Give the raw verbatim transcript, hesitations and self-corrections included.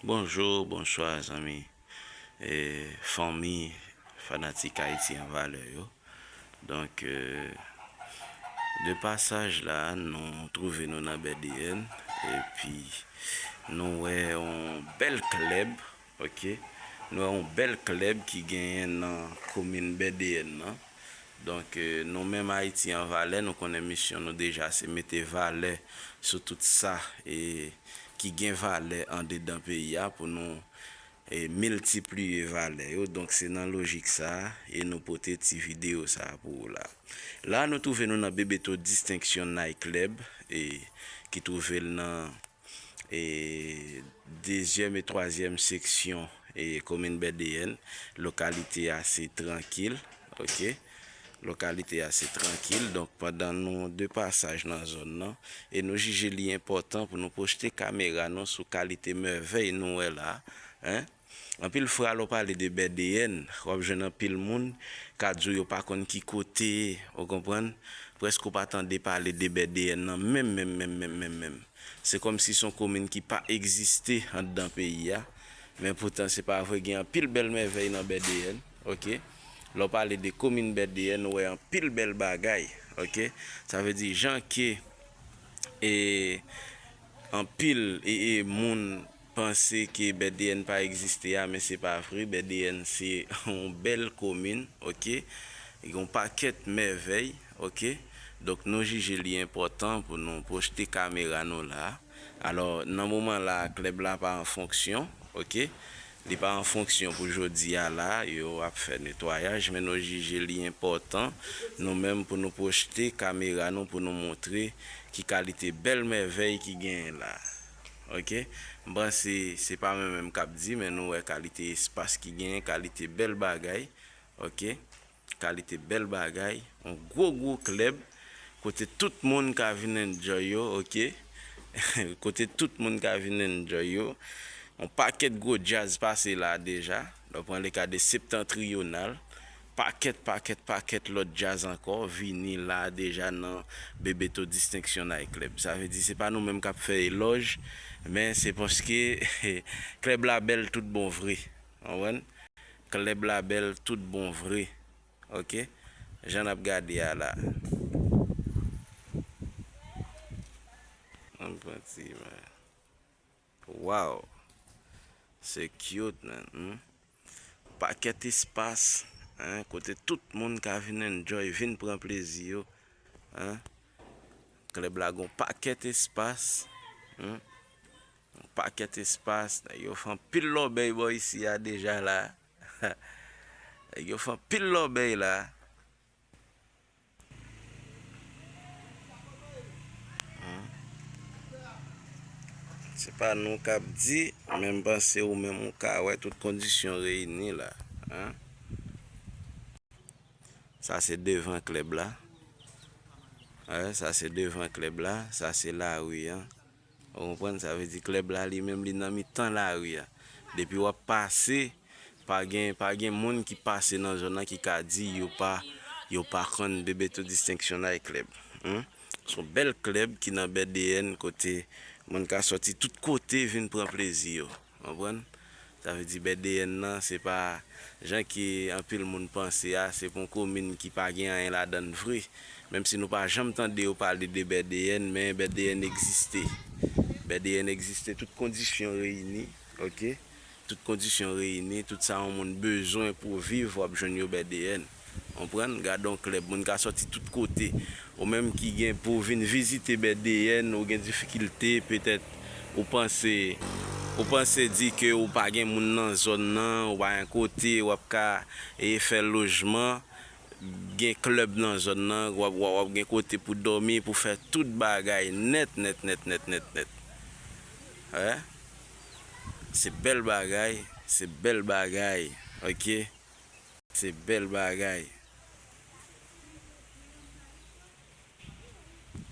Bonjou, bonswa, zanmi, e, fanmi, fanatik Ayiti an valè yo. Donk, e, de pasaj la, nou twouve nou nan B D N, epi nou wè yon bèl klèb, oke? Nou wè yon bèl klèb ki genyen nan komin B D N nan. Donk, e, nou menm Ayiti an valè, nou konnen misyon nou deja se mete valè sou tout sa, e, ki gen valè andedan peyi a pou nou, e, miltipliye valè yo. Donk, se nan lojik sa a, e nou pote ti videyo sa a pou ou la. La, nou twouve nou nan Bebeto Distinction Night Club, e, ki twouve l nan, e, dezyèm e twazyèm seksyon, e, komin B D N. Lokalite a se Trankil, oke? Lokalite a se Trankil. Donk, pandan nou de pasaj nan zòn nan, e nou jije li enpòtan pou nou pwochte kamera nou sou kalite mèvèy nou wè la, en. Anpil fwa, lè w pale de B D N, w ap jwenn anpil moun ka di w yo pa konn ki kote, ou konprann? Prèske w pa tande pale de B D N nan menm, menm, menm, menm, menm, menm. Se kòmsi se yon komin ki pa egziste anndan peyi a. Men poutan, se pa vre, gen anpil bèl mèvèy nan B D N, oke? Lè w pale de komin B D N, ou wè anpil bèl bagay, oke? Sa vle di, jan ke, e, anpil, e, e, moun panse ke B D N pa egziste a, men se pa vre. B D N se yon bèl komin, oke? Gen yon pakèt mèvèy, oke? Donk, nou jije li enpòtan pou nou pwochte kamera nou la. Alò, nan moman la, klèb la pa an fonksyon, oke? Li pa an fonksyon pou jodi a la, yo ap fè netwayaj, men nou jije li enpòtan, nou menm, pou nou pwochte kamera nou, pou nou montre ki kalite bèl mèvèy ki genyen la. Oke? M panse se pa mwen menm k ap di, men nou wè kalite espas ki genyen, kalite bèl bagay. Oke? Kalite bèl bagay, yon gwo, gwo klèb, kote tout moun ka vin enjoy yo, oke? Kote tout moun ka vin enjoy yo. Yon pakèt gwo djaz pase la deja. Lè w pran le ka de Septentrional, pakèt, pakèt, pakèt lòt djaz ankò vini la deja nan Bebeto Distinction Night Club. Sa vle di, se pa nou menm k ap fè elòj, men se paske klèb la bèl tout bon vre. Konprann? Klèb la bèl tout bon vre. Oke? Jan n ap gade a la. Ann pran ti imaj. Wow! Se cute, man. Hmm? Pakèt espas, en, kote tout moun ka vin enjoy, vin pran plezi yo, en. Klèb la gon pakèt espas, hmm? Yon pakèt espas, nèg yo fè anpil lòbèy bò isi a deja la. Nèg yo fè anpil lòbèy la. Hmm. Se pa nou k ap di, men m panse ou menm ou ka wè tout kondisyon reyini la, en. Sa se devan klèb la. Wè, sa se devan klèb la, sa se lari an. Ou konprann? Sa vle di klèb la li menm li nan mitan lari a. Depi w ap pase, pa gen, pa gen moun ki pase nan zòn nan ki ka di yo pa, yo pa konn Bebeto Distinction Night Club. Hmm? Se yon bèl klèb ki nan B D N kote moun ka sòti tout kote vin pran plezi yo. Konprann? Sa vle di B D N nan, se pa jan ke anpil moun panse a, se pa yon komin ki pa gen anyen ladan l vre. Menm si nou pa janm tande yo pale de B D N, men B D N egziste. B D N egziste, tout kondisyon reyini, oke? Tout kondisyon reyini, tout sa yon moun bezwen pou viv, w ap jwenn yo B D N. Konprann? Gade yon klèb, moun ka sòti tout kote. Ou menm ki gen pou vin vizite B D N, ou gen difikilte, petèt ou panse, ou panse di ke ou pa gen moun nan zòn nan, ou pa gen kote, w ap ka, e, fè lojman, gen klèb nan zòn nan, w ap, w ap, w ap gen kote pou dòmi, pou fè tout bagay nèt, nèt, nèt, nèt, nèt, nèt. Wè? Se bèl bagay, se bèl bagay, oke? Se bèl bagay.